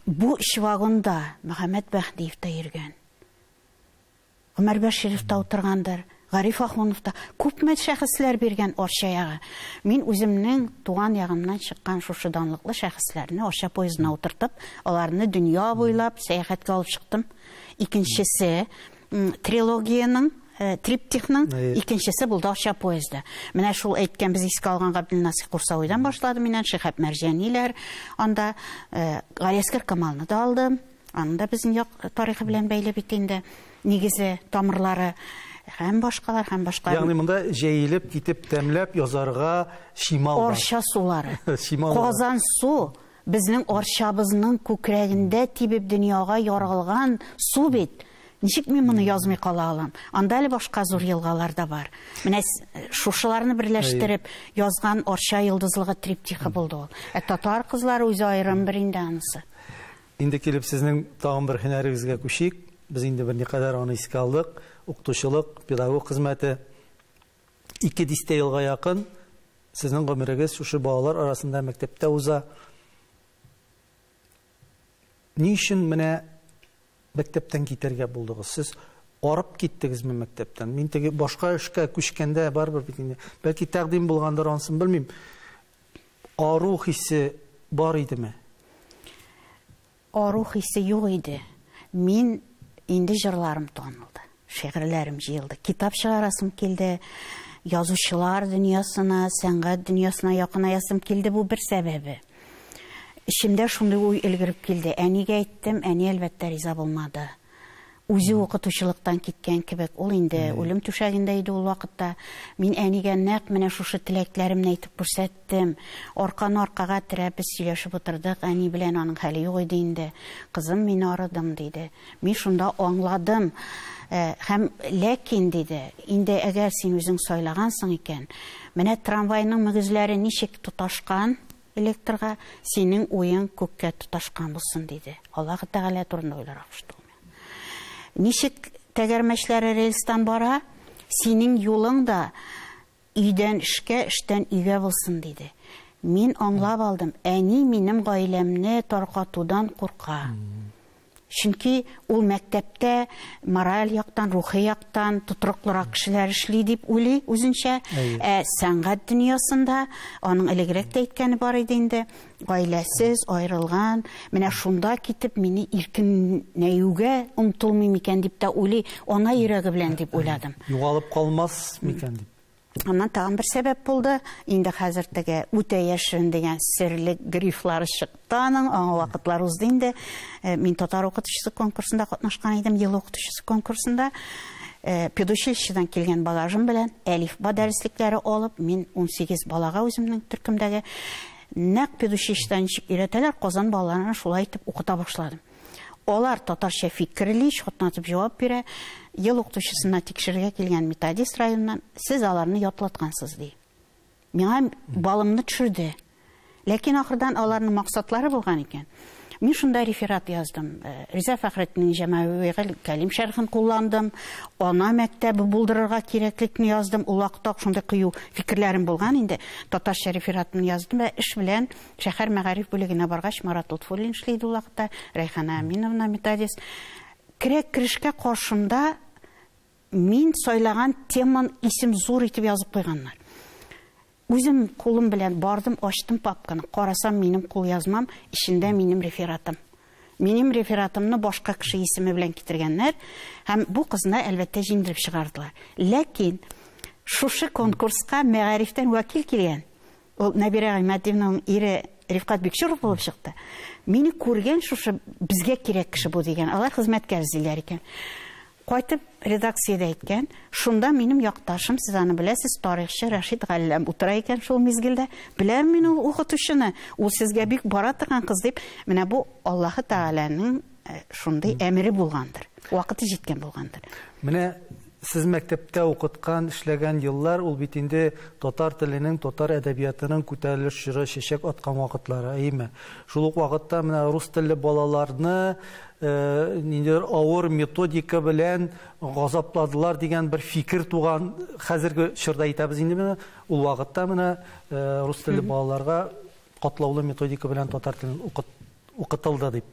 Бу өч вагонда Мөхәммәт Бәһдиев та йөргән. Гомәр Бәширов та утыргандыр, Гариф Ахунов та. Күпме шәхесләр биргән Арча ягы. Мин үземнең туган ягымнан чыккан шушы данлыклы шәхесләрне Арча поездына утыртып, аларны дөнья буйлап сәяхәткә алып чыктым. Икенчесе трилогиянең, триптихның икенчесе булды Арча поезды. Менә шул әйткән без искә алган Габделнасих Курсавидан башлады миннән, Шиһаб Мәрҗаниләр, анда Галиәсгар Камалны да алдым. Аның да безнең як тарихы белән бәйле бит инде, нигезе, тамырлары һәм башкалар, һәм башкалар. Ягъни монда җәелеп китеп тәмләп язарга чимал бар. Арча сулары. Казан су безнең Арчабызның күкрәгендә тибеп дөньяга яралган су бит. Ничек мин моны язмый кала алам? Анда әле башка зур елгалар да бар. Менә шушыларны берләштереп язган Арча йолдызлыгы триптихы булды ул. Ә татар кызлары үзе аерым бер инде анысы. Инде килеп сезнең тагын бер һөнәрегезгә күчик. Без инде берникадәр аны искә алдык. Укытучылык, педагог хезмәте. 2 дистә елга якын сезнең гомерегез шушы балалар арасында мәктәптә уза. Ни өчен менә мәктәптән китәргә булдыгыз? Сез арып киттегезме мәктәптән? Мин теге башка эшкә күчкәндә барыбер бит инде. Бәлки тәкъдим булгандыр, анысын белмим. Ару хисе бар идеме? Ару хисе юк иде. Мин инде җырларым танылды, шигырьләрем җыелды, китап чыгарасым килде, язучылар дөньясына, сәнгать дөньясына якынаясым килде, бу бер сәбәбе. Эчемдә шундый уй өлгереп килде. Әнигә әйттем, әни әлбәттә риза булмады. Үзе укытучылыктан киткән кебек, ул инде үлем түшәгендә иде ул вакытта. Мин әнигә нәкъ менә шушы теләкләремне әйтеп күрсәттем. Арканы аркага терәп без сөйләшеп утырдык. Әни белән аның хәле юк иде инде. Кызым, мин арыдым, диде. Мин шунда аңладым. Һәм ләкин, диде, инде әгәр син үзең сайлагансың икән, менә трамвайның мөгезләре ничек тоташкан электрга, синең уең күккә тоташкан булсын, диде. Аллаһ Тәгалә турында уйларга кушты. Ничек тәгәрмәчләре рельстан бара, синең юлың да өйдән эшкә, эштән өйгә булсын, диде. Мин аңлап алдым, әни минем гаиләмне таркатудан курка. Чөнки ул мәктәптә мораль яктан, рухи яктан тотрыклырак кешеләр эшли дип уйлый үзенчә. Ә сәнгать дөньясында аның элегрәк тә әйткәне бар иде инде, гаиләсез, аерылган, менә шунда китеп мине иркенәюгә омтылмыйм икән дип тә уйлый, ана йөрәге белән дип уйладым. Югалып калмас микән дип. Аннан тагын бер сәбәп булды. Инде хәзер теге үтә яшерен дигән серле грифлары чыкты аның, аңа вакытлар узды инде. Мин татар укытучысы конкурсында катнашкан идем, ел укытучысы конкурсында. Педучилищедан килгән багажым белән әлифба дәреслекләре алып, мин 18 балага үземнең төркемдәге нәкъ педучилищедан ничек өйрәтәләр, Казан балаларына шулай итеп укыта башладым. Алар татарча фикерли, чатнатып җавап бирә. Ел укытучысына тикшерергә килгән методист районнан, сез аларны ятлаткансыз, ди. Миңа балымны төшерде. Ләкин ахырдан аларның максатлары булган икән. Мин шунда реферат яздым. Риза Фәхретдиннең Җәмәгый Кәлим шәрхен кулландым. Ана мәктәбе булдырырга кирәклекне яздым. Ул вакытта шундый кыю фикерләрем булган инде. Татарча рефератны яздым ва эш белән шәһәр мәгариф бүлегенә баргач, Марат Лотфуллин эшли иде ул вакытта, Рәйхана Аминовна методист. Керәк керешкә каршымда мин сайлаган теман исем зур итеп язып куйганнар. Үзем кулым белән бардым, ачтым папканы. Карасам, минем кул язмам, эчендә минем рефератым. Минем рефератымны башка кеше исеме белән китергәннәр һәм бу кызны әлбәттә җиңдереп чыгардылар. Ләкин шушы конкурска мәгарифтән вәкил килгән. Ул Нәбирә Гыймадиевнаның ире Рифкат Бикчуров булып чыкты. Мине күргән, шушы безгә кирәк кеше бу дигән. Алар хезмәткәр эзлиләр икән. Кайтып редакциядә әйткән, шунда минем якташым, сез аны беләсез, тарихчы Рәшит Галләм утыра икән шул мизгелдә. Беләм мин ул укытучыны, ул сезгә бик бара торган кыз дип, менә бу Аллаһы Тәгаләнең шундый әмере булгандыр. Вакыты җиткән булгандыр. Менә сез мәктәптә укыткан, эшләгән еллар ул бит инде татар теленең, татар әдәбиятының күтәрелеш чоры, чәчәк аткан вакытлары, әйеме? Шул ук вакытта менә рус телле балаларны ниндидер авыр методика белән газапладылар дигән бер фикер туган хәзерге чорда әйтәбез инде менә, ул вакытта менә рус телле балаларга катлаулы методика белән татар телен укытылды дип.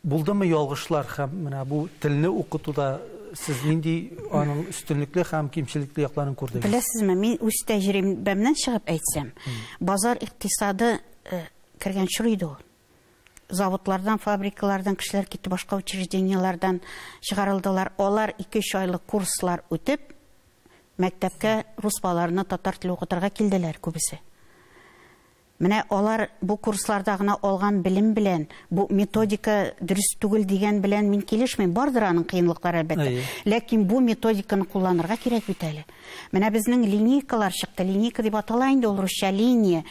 Булдымы ялгышлар һәм менә бу телне укытуда сез нинди аның өстенлекле һәм кимчелекле якларын күрдегез? Беләсезме, мин үз тәҗрибәмнән чыгып әйтсәм, базар икътисады кергән чор иде ул. Заводлардан, фабрикалардан кешеләр китте, башка учреждениеләрдән чыгарылдылар. Алар 2-3 айлык курслар үтеп, мәктәпкә рус балаларына татар теле укытырга килделәр күбесе. Менә алар бу курсларда гына алган белем белән, бу методика дөрес түгел дигән белән мин килешмим. Бардыр аның кыенлыклары әлбәттә. Ләкин бу методиканы кулланырга кирәк бит әле. Менә безнең линейкалар чыкты. Линейка дип атала инде ул русча линия.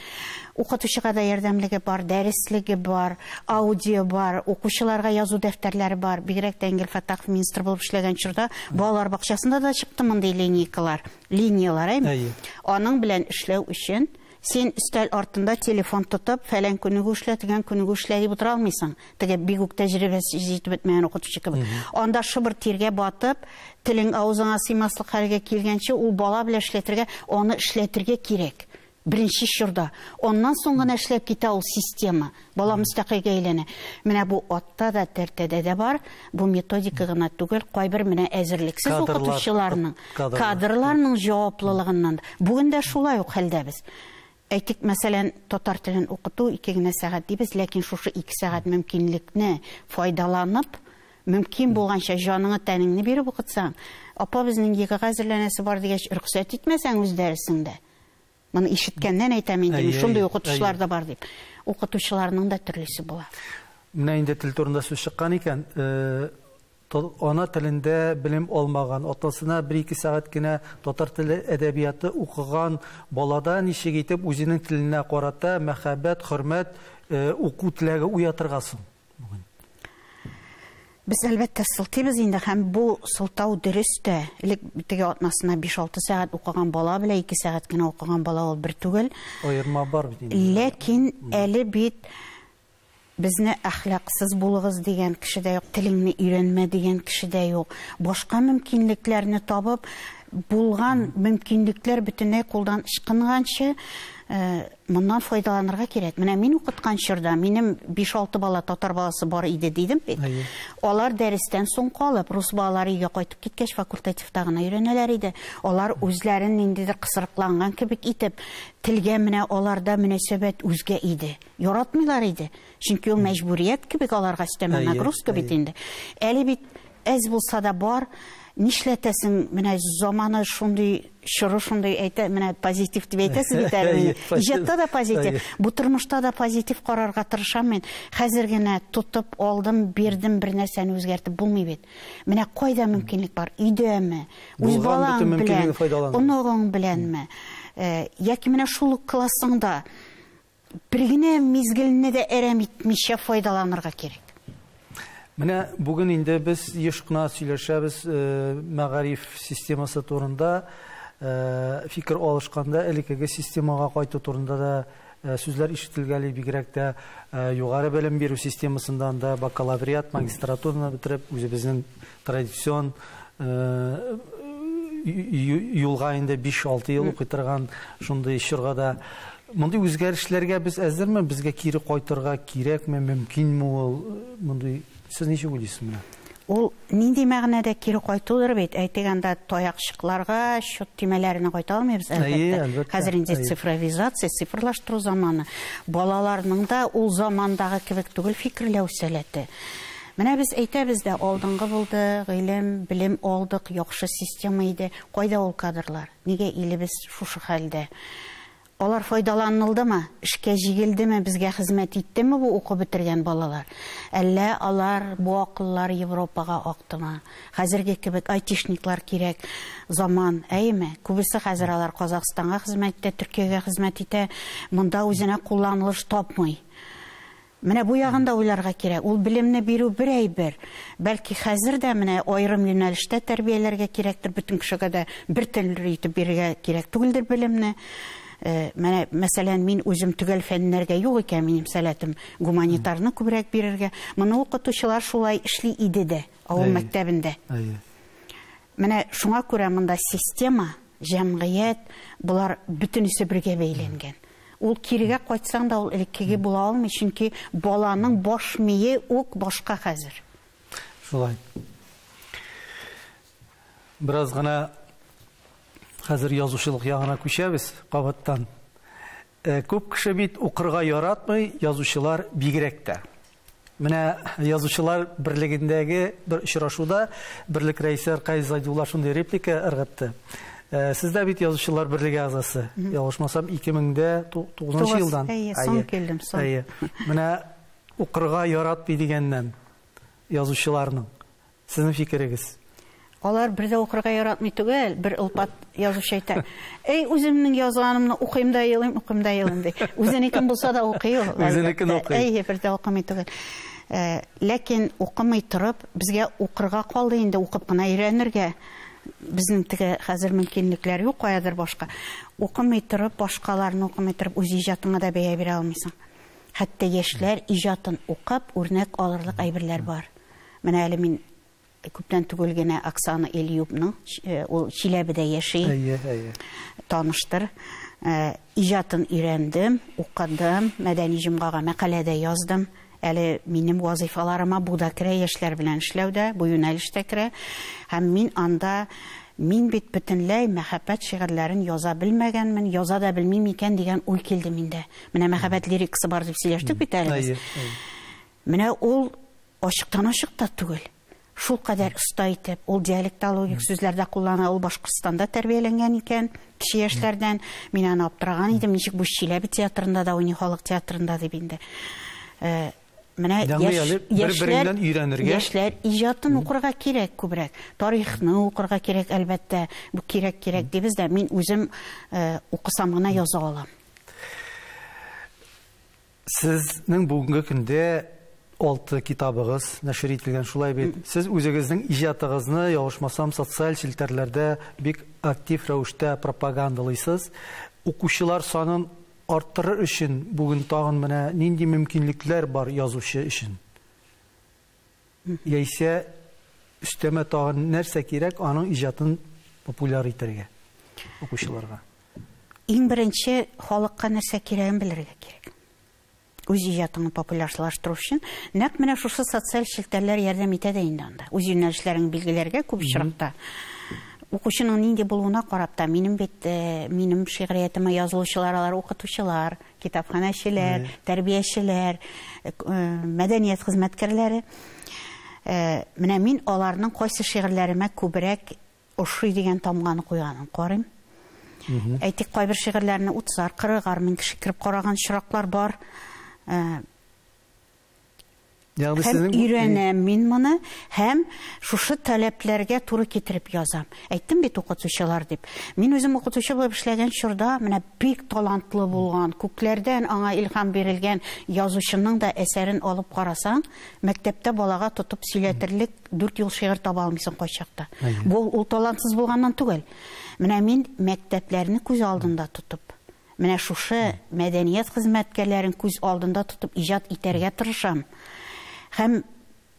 Укытучыга да ярдәмлеге бар, дәреслеге бар, аудио бар, укучыларга язу дәфтәрләре бар. Бигрәк тә Энгель Фәттахов министр булып эшләгән чорда балалар бакчасында да чыкты мондый линейкалар, линиялар, әйме? Аның белән эшләү өчен син өстәл артында телефон тотып, фәлән күнегү эшлә, тегән күнегү эшлә дип утыра алмыйсың. Теге бик үк тәҗрибәсе җитеп бетмәгән укытучы кебек. Анда шыбыр тиргә батып, телең авызыңа сыймаслык хәлгә килгәнче, ул бала белән эшләтергә, аны эшләтергә кирәк. Беренче чорда. Аннан соң гына эшләп китә ул система. Бала мөстәкыйльгә әйләнә. Менә бу атта да, тәртәдә дә бар. Бу методика гына түгел, кайбер менә әзерлексез укытучыларның, кадрларның җаваплылыгыннан. Бүген дә шулай ук хәлдә без. Әйтик, мәсәлән, татар телен укыту 2 генә сәгать дибез, ләкин шушы 2 сәгать мөмкинлекне файдаланып, мөмкин булганча җаныңны, тәнеңне биреп укытсаң, апа безнең ЕГЭга әзерләнәсе бар дигәч, рөхсәт итмәсәң үз дәресеңдә. Моны ишеткәннән әйтәм инде, шундый укытучылар да бар дип. Укытучыларның да төрлесе була. Менә инде тел турында сүз чыккан икән, ана телендә белем алмаган, атасына 1-2 сәгать кенә татар теле әдәбияты укыган балада ничек итеп үзенең теленә карата мәхәббәт, хөрмәт, уку теләге уятырга соң бүген? Без әлбәттә сылтыйбыз инде, һәм бу сылтау дөрес тә. Элек теге атнасына 5-6 сәгать укыган бала белән 2 сәгать кенә укыган бала ул бер түгел. Аерма бар бит инде. Ләкин әле бит безне әхлаксыз булыгыз дигән кеше дә юк, телеңне өйрәнмә дигән кеше дә юк. Башка мөмкинлекләрне табып, булган мөмкинлекләр бөтенләй кулдан ычкынганчы, моннан файдаланырга кирәк. Менә мин укыткан чорда минем 5-6 бала татар баласы бар иде дидем бит. Алар дәрестән соң калып, рус балалары өйгә кайтып киткәч факультативта гына өйрәнәләр иде. Алар үзләрен ниндидер кысрыкланган кебек итеп, телгә менә аларда мөнәсәбәт үзгә иде. Яратмыйлар иде. Чөнки ул мәҗбүрият кебек аларга өстәмә нагрузка бит инде. Әле бит әз булса да бар. Нишләтәсең, менә заманы шундый, чоры шундый әйтә, менә позитив дип әйтәсез бит әле. Иҗатта да позитив, бу тормышта да позитив карарга тырышам мин. Хәзер генә тотып алдым, бирдем, бер нәрсәне үзгәртеп булмый бит. Менә кайда мөмкинлек бар? Өйдәме? Үз балаң белән, оныгың беләнме? Яки менә шул ук классыңда бер генә мизгелне дә әрәм итмичә файдаланырга кирәк. Менә бүген инде без еш кына сөйләшәбез мәгариф системасы турында, фикер алышканда элеккеге системага кайту турында да сүзләр ишетелгәли, бигрәк тә югары белем бирү системасында анда бакалавриат, магистратураны бетереп, үзебезнең традицион юлга инде 5-6 ел укый торган шундый чорга да. Мондый үзгәрешләргә без әзерме? Безгә кире кайтырга кирәкме, мөмкинме ул? Мондый сез ничек уйлыйсыз менә? Ул нинди мәгънәдә кире кайтудыр бит? Әйтик, анда таякчыкларга, счет төймәләренә кайта алмыйбыз, әлбәттә. Хәзер инде цифровизация, цифрлаштыру заманы. Балаларның да ул замандагы кебек түгел фикерләү сәләте. Менә без әйтәбез дә, алдынгы булды, гыйлем, белем алдык, яхшы система иде. Кайда ул кадрлар? Нигә илебез шушы хәлдә? Алар файдаланылдымы, эшкә җигелдеме, безгә хезмәт иттеме бу укып бетергән балалар? Әллә алар бу акыллар Европага актымы? Хәзерге кебек айтишниклар кирәк заман, әйеме? Күбесе хәзер алар Казахстанга хезмәт итә, Төркиягә хезмәт итә, монда үзенә кулланылыш тапмый. Менә бу ягын да уйларга кирәк. Ул белемне бирү бер әйбер. Бәлки хәзер дә менә аерым юнәлештә тәрбияләргә кирәктер, бөтен кешегә дә бер төрле итеп бирергә кирәк түгелдер белемне. Менә, мәсәлән, мин үзем төгәл фәннәргә юк икән, минем сәләтем гуманитарны күбрәк бирергә. Моны укытучылар шулай эшли иде дә авыл мәктәбендә. Менә шуңа күрә монда система, җәмгыять, болар бөтенесе бергә бәйләнгән. Ул кирегә кайтсаң да ул элеккеге була алмый, чөнки баланың баш мие үк башка хәзер. Шулай. Бераз гына хәзер язучылык ягына күчәбез кабаттан. Күп кеше бит укырга яратмый, язучылар бигрәк тә. Менә язучылар берлегендәге бер очрашуда берлек рәисе Аркадий Зайдулла шундый реплика ыргытты. Сез дә бит язучылар берлеге әгъзасы. Ялгышмасам, 2009 елдан. Әйе, соң килдем, соң. Менә укырга яратмый дигәннән язучыларның сезнең фикерегез? Алар бер дә укырга яратмый түгел, бер олпат язучы әйтә. Эй, үземнең язганымны укыйм да елыйм, укыйм да елыйм ди. Үзенекен булса да укый ул. Үзенекен укый. Әй, бер дә укымый түгел. Ләкин укымый торып, безгә укырга калды инде, укып кына өйрәнергә. Безнең теге хәзер мөмкинлекләр юк, каядыр башка. Укымый торып, башкаларны укымый торып, үз иҗатыңа да бәя бирә алмыйсың. Хәтта яшьләр иҗатын укып, үрнәк алырлык әйберләр бар. Менә әле мин күптән түгел генә Оксана Ильюбның, ул Чиләбедә яши, таныштыр. Иҗатын өйрәндем, укыдым, Мәдәни җомгага мәкалә дә яздым. Әле минем вазифаларыма бу да керә, яшьләр белән эшләүдә, бу юнәлештә керә. Һәм мин анда, мин бит бөтенләй мәхәббәт шигырьләрен яза белмәгәнмен, яза да белмим икән дигән уй килде миндә. Менә мәхәббәт лирикасы бар дип сөйләштек бит әле без. Менә ул ачыктан-ачык та түгел. Шул кадәр оста итеп, ул диалектологик сүзләрдә куллана, ул Башкортстанда тәрбияләнгән икән, кече яшьләрдән. Мин аны аптыраган идем, ничек бу Чиләбе театрында да уйный, халык театрында дип инде. Менә яшьләр иҗатын укырга кирәк күбрәк, тарихны укырга кирәк, әлбәттә, бу кирәк-кирәк дибез дә, мин үзем укысам гына яза алам. Сезнең бүгенге көндә 6 китабыгыз нәшер ителгән, шулай бит. Сез үзегезнең иҗатыгызны, ялгышмасам, социаль челтәрләрдә бик актив рәвештә пропагандалыйсыз. Укучылар санын арттырыр өчен бүген тагын менә нинди мөмкинлекләр бар язучы өчен? Яисә өстәмә тагын нәрсә кирәк аның иҗатын популяр итәргә укучыларга? Иң беренче халыкка нәрсә кирәген белергә кирәк. Үз иҗатыңны популярлаштыру өчен нәкъ менә шушы социаль челтәрләр ярдәм итә дә инде анда. Үз юнәлешләреңне билгеләргә күп очракта. Укучының нинди булуына карап та, минем бит, минем шигъриятемә язылучылар, алар укытучылар, китапханәчеләр, тәрбиячеләр, мәдәният хезмәткәрләре. Менә мин аларның кайсы шигырьләремә күбрәк ошый дигән тамганы куйганын карыйм. Әйтик, кайбер шигырьләрне 30-ар, 40-ар мең кеше кереп караган очраклар бар. Ягъни Һәм сезнең өйрәнәм мин моны, һәм шушы таләпләргә туры китереп язам. Әйттем бит укытучылар дип. Мин үзем укытучы булып эшләгән чорда менә бик талантлы булган, күкләрдән аңа илһам бирелгән язучының да әсәрен алып карасаң, мәктәптә балага тотып сөйләтерлек 4 ел шигырь таба алмыйсың кайчакта. Бу ул талантсыз булганнан түгел. Менә мин мәктәпләрне күз алдында тотып, менә шушы мәдәният хезмәткәрләрен күз алдында тотып иҗат итәргә тырышам. Һәм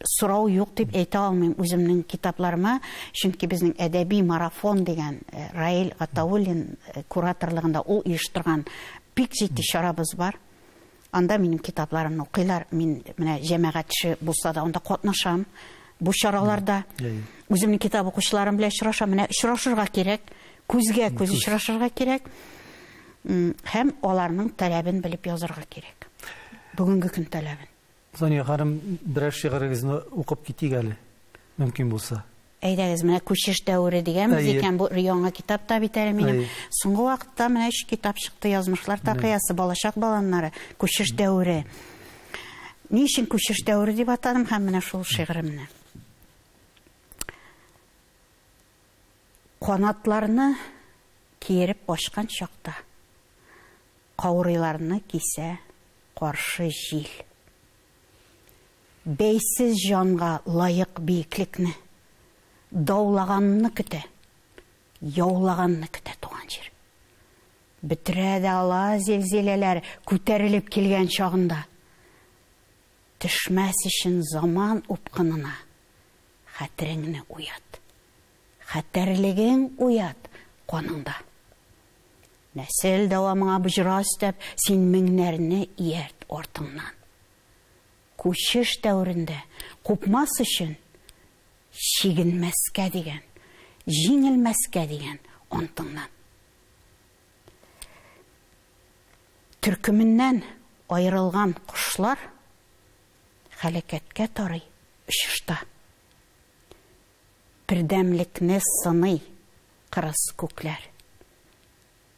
сорау юк дип әйтә алмыйм үземнең китапларыма, чөнки безнең әдәби марафон дигән Раил Гатауллин кураторлыгында ул оештырган бик җитди чарабыз бар. Анда минем китапларымны укыйлар. Мин менә җәмәгатьче булса да анда катнашам. Бу чараларда үземнең китап укучыларым белән очрашам. Менә очрашырга кирәк, күзгә күз очрашырга кирәк. Һәм аларның таләбен белеп язарга кирәк. Бүгенге көн таләбен. Сания ханым, берәр шигырегезне укып китик әле, мөмкин булса. Әйдәгез, менә күчеш дәвере дигәнбез икән, бу яңа китап та бит әле минем. Соңгы вакытта менә 3 китап чыкты, Язмышлар тақиясы, Балачак баланнары, Күчеш дәвере. Ни өчен күчеш дәвере дип атадым һәм менә шул шигыремне. Канатларны киереп ачкан чакта, каурыйларны кисә каршы җил. Бәйсез җанга лаек биеклекне, даулаганны көтә, яулаганны көтә туган җир. Бетерә дә ала зилзиләләр күтәрелеп килгән чагында. Төшмәс өчен заман упкынына хәтереңне уят. Хәтерлегең уят каныңда. Нәсел дәвамыңа боҗра өстәп, син меңнәрне иярт артыңнан. Күчеш дәверендә купмас өчен чигенмәскә дигән, җиңелмәскә дигән антыңнан. Төркеменнән аерылган кошлар хәрәкәткә тарый очышта. Бердәмлекне сыный кырыс күкләр.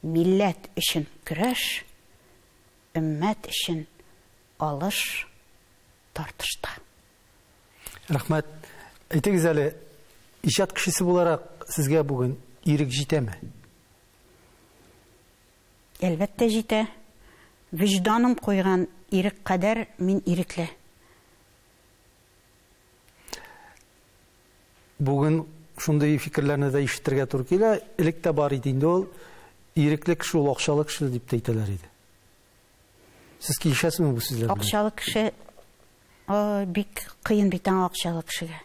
Милләт өчен көрәш, өммәт өчен алыш тартышта. Рәхмәт. Әйтегез әле, иҗат кешесе буларак сезгә бүген ирек җитәме? Әлбәттә җитә. Вөҗданым куйган ирек кадәр мин ирекле. Бүген шундый фикерләрне дә ишетергә туры килә. Элек тә бар иде инде ул. Ирекле кеше ул акчалы кеше дип тә әйтәләр иде. Сез килешәсезме бу сүзләр белән? Акчалы кеше, бик кыен бит аңа акчалы кешегә.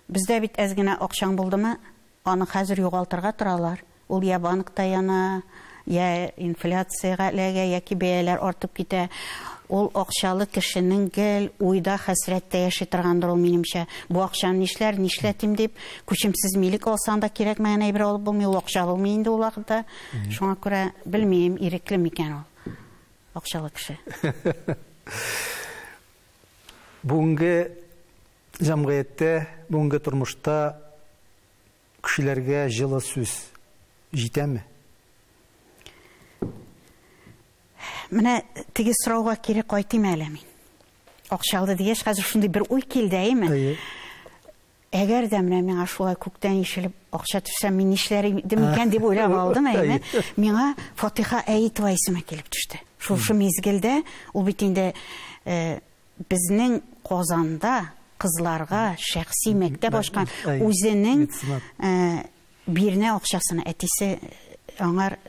Бездә бит әз генә акчаң булдымы, аны хәзер югалтырга торалар. Ул я банкта яна, я инфляциягә эләгә, яки бәяләр артып китә. Ул акчалы кешенең гел уйда, хәсрәттә яши торгандыр ул минемчә. Бу акчаны нишләр, нишләтим дип, күчемсез милек алсаң да кирәкмәгән әйбер алып булмый, ул акча булмый инде ул вакытта. Шуңа күрә белмим, ирекле микән ул акчалы кеше. Бүгенге җәмгыятьтә, бүгенге тормышта кешеләргә җылы сүз җитәме? Менә теге сорауга кире кайтыйм әле мин. Акчалы дигәч, хәзер шундый бер уй килде, әйеме? Әйе. Әгәр дә менә миңа шулай күктән ишелеп акча төшсә, мин нишләр идем икән дип уйлап алдым, әйеме? Әйе. Миңа Фатиха Әитова исеме килеп төште. Шушы мизгелдә ул бит инде безнең Казанда кызларга шәхси мәктәп ачкан, үзенең, Меценат. бирнә акчасына әтисе аңар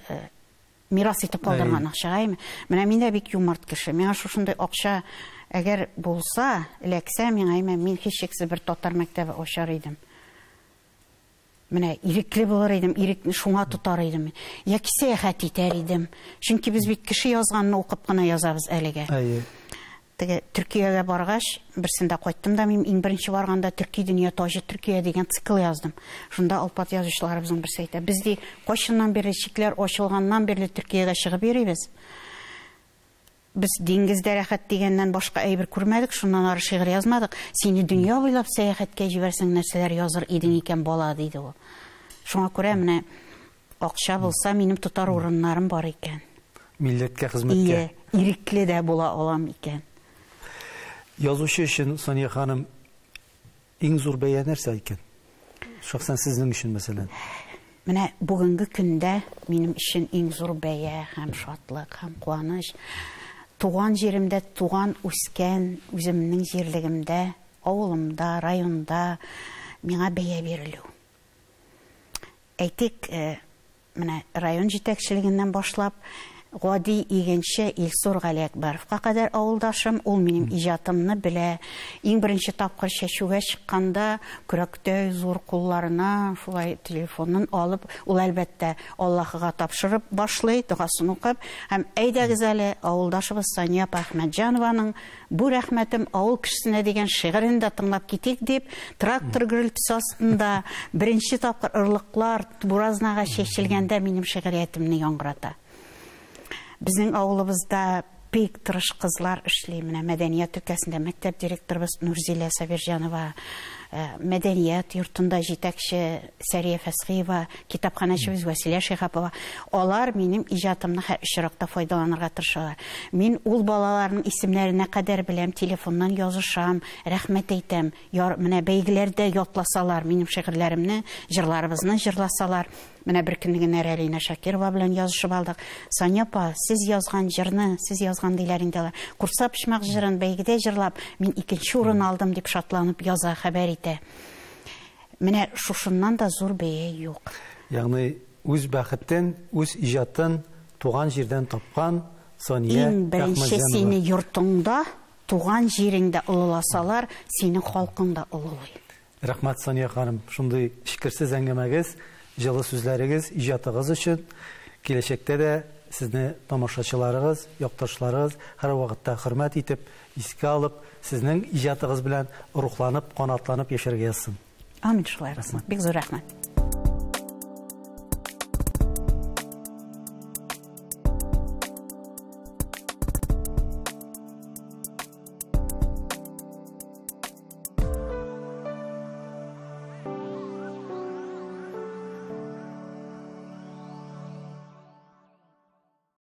мирас итеп калдырган акчага, әйеме? Менә мин дә бик юмарт кеше. Миңа шушындый акча әгәр булса, эләксә миңа, әйеме, мин һичшиксез бер татар мәктәбе ачар идем. Менә ирекле булыр идем, ирекне шуңа тотар идем. Яки сәяхәт итәр идем. Чөнки без бит кеше язганны укып кына язабыз әлегә. Теге Төркиягә баргач, берсендә кайттым да, мин иң беренче барганда Төрки дөнья таҗы Төркия дигән цикл яздым. Шунда олпат язучыларыбызның берсе әйтә, без ди кайчаннан бирле чикләр ачылганнан бирле Төркиягә чыгып йөрибез. Без диңгездә рәхәт дигәннән башка әйбер күрмәдек, шуннан ары шигырь язмадык. Сине дөнья буйлап сәяхәткә җибәрсәң, нәрсәләр языр идең икән, бала, диде ул. Шуңа күрә менә акча булса, минем тотар урыннарым бар икән. Милләткә хезмәткә. Ие, ирекле дә була алам икән. Язучы өчен, Сания ханым, иң зур бәя нәрсә икән? Шәхсән сезнең өчен, мәсәлән. Менә бүгенге көндә минем өчен иң зур бәя һәм шатлык һәм куаныч. Туган җиремдә, туган үскән үземнең җирлегемдә, авылымда, районда миңа бәя бирелү. Әйтик, менә район җитәкчелегеннән башлап, гади игенче Илсур Галиәкбәровка кадәр авылдашым, ул минем иҗатымны белә. Иң беренче тапкыр чәчүгә чыкканда, көрәктәй зур кулларына шулай телефонын алып, ул әлбәттә Аллаһыга тапшырып башлый, догасын укып, һәм әйдәгез әле авылдашыбыз Сания апа Әхмәтҗанованың бу рәхмәтем авыл кешесенә дигән шигырен дә тыңлап китик дип, трактор гөрелтесе астында беренче тапкыр орлыклар буразнага чәчелгәндә минем шигъриятемне яңгырата. Безнең авылыбызда бик тырыш кызлар эшли. Менә мәдәният өлкәсендә мәктәп директорыбыз Нурзилә Сабирҗанова, мәдәният йортында җитәкче Сәрия Фәсхиева, китапханәчебез Вәсилә Шиһапова. Алар минем иҗатымны һәр очракта файдаланырга тырышалар. Мин ул балаларның исемнәренә кадәр беләм, телефоннан язышам, рәхмәт әйтәм. Менә бәйгеләрдә ятласалар, минем шигырьләремне, җырларыбызны җырласалар. Менә бер көнне генә Рәлинә Шакирова белән язышып алдык. Сания апа, сез язган җырны, сез язган диләр инде алар. Курса почмак җырын бәйгедә җырлап, мин икенче урын алдым дип шатланып яза, хәбәр итә. Менә шушыннан да зур бәя юк. Ягъни үз бәхетен, үз иҗатын туган җирдән тапкан Сания Иң беренче Әхмәтҗанова. сине йортыңда, туган җиреңдә олыласалар, синең халкың да олылый. Рәхмәт, Сания ханым, шундый эчкерсез әңгәмәгез, җылы сүзләрегез, иҗатыгыз өчен. Киләчәктә дә сезне тамашачыларыгыз, якташларыгыз һәр вакытта хөрмәт итеп, искә алып, сезнең иҗатыгыз белән рухланып, канатланып яшәргә язсын. Амин, шулай булсын. Бик зур рәхмәт.